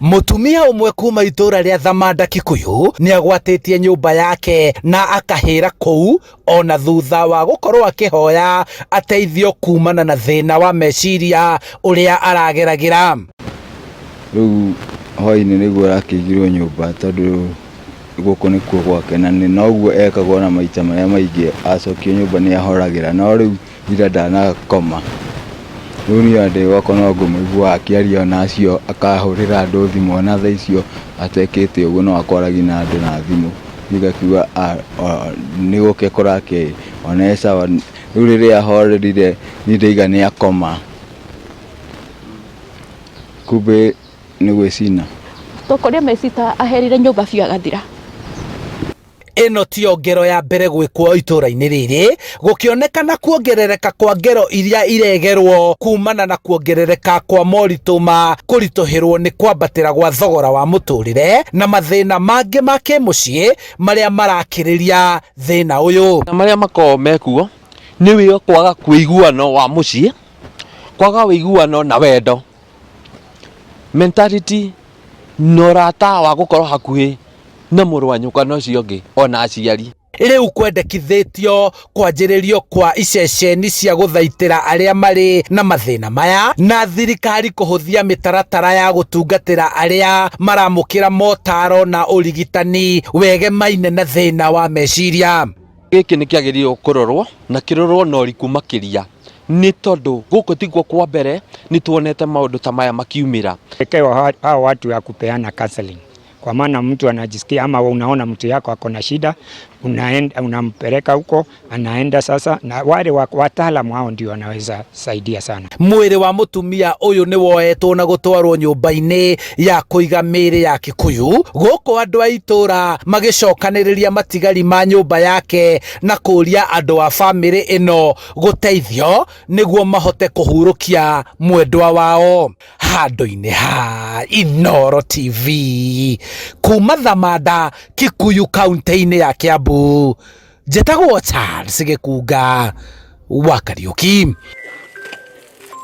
Mũtumia ũmwe kuma itũra rĩa Thamanda Kikuyu nĩ agwatĩtie nyũmba yake na akahĩra kũu ona thutha wa gũkorwo akĩhoya ateithio kumana na thĩna wa meciria ũrĩa arageragĩra. Rĩu hwainĩ nĩguo arakĩigirwo nyũmba tondũ gũkũ nĩkuo gwake na noguo ekagwo na maita marĩa maingĩ acokio nyũmba nĩ ahoragĩra no rĩu ira ndanakoma. Rĩu niĩ ona ndĩ gwakwa no ngũmũigua akĩaria ona acio akahũrĩra andũ thimũ ona thaa icio atekĩte ũguo no akwaragia na andũ na thimũ. Niĩ ngakiuga nĩ gũkĩa kũrakĩa ĩ ona e sawa. Rĩu rĩrĩa ahorerire niĩ ndaiga nĩ akoma kumbe nĩ gwĩcina. Tũkũria mecita aherire nyũmba biũ agathira. Ĩno tiyo ngero ya mbere gwĩkwo itũra-inĩ rĩrĩ, gũkĩonekana kuongerereka kwa ngero iria iregerwo kumana na kuongerereka kwa moritũ ma kũritũhĩrwo nĩ kwambatĩra gwa thogora wa mũtũrĩre na mathĩna mangĩ ma kĩmũciĩ marĩa marakĩrĩria thĩna ũyũ. Na marĩa makoragwo mekuo nĩ wĩo kwaga kũiguano wa mũciĩ, kwaga ũiguano na wendo, mentality na ũrata wa gũkorwo hakuhĩ na mũrũ wa nyũkwa na ũcio ũngĩ ona aciari. Rĩu kwendekithĩtio kwanjĩrĩrio kwa iceceni cia gũthaitĩra arĩa marĩ na mathĩna maya na thirikari kũhũthia mĩtaratara ya gũtungatĩra arĩa maramũkĩra motaro na ũrigitani wegemaine na thĩna wa meciria. Gĩkĩ nĩ kĩagĩrĩirwo kũrorwo na kĩrorwo na ũriku makĩria nĩ tondũ gũkũ tiguo kwa mbere nĩ tuonete maũndũ ta maya makiumĩra. Wekewa hao watu ya kupeana counseling kwa maana mtu anajisikia ama unaona mtu yako ako na shida, unaenda unampeleka huko, anaenda sasa, na wale wataalamu hao ndio wanaweza saidia sana. Mwĩrĩ wa mũtumia ũyũ nĩ woetwo na gũtwarwo nyũmba-inĩ ya kũiga mĩĩrĩ ya Kikuyu gũkũ andũ a itũra magĩcokanĩrĩria matigari ma nyũmba yake na kũria andũ a bamĩrĩ ĩno gũteithio nĩguo mahote kũhurũkia mwendwa wao. Handũ-inĩ ha Inooro TV kuma Thamanda Kikuyu kaunti-inĩ ya Kiambu, njĩtagwo Charles Gĩkunga wa Kariũki.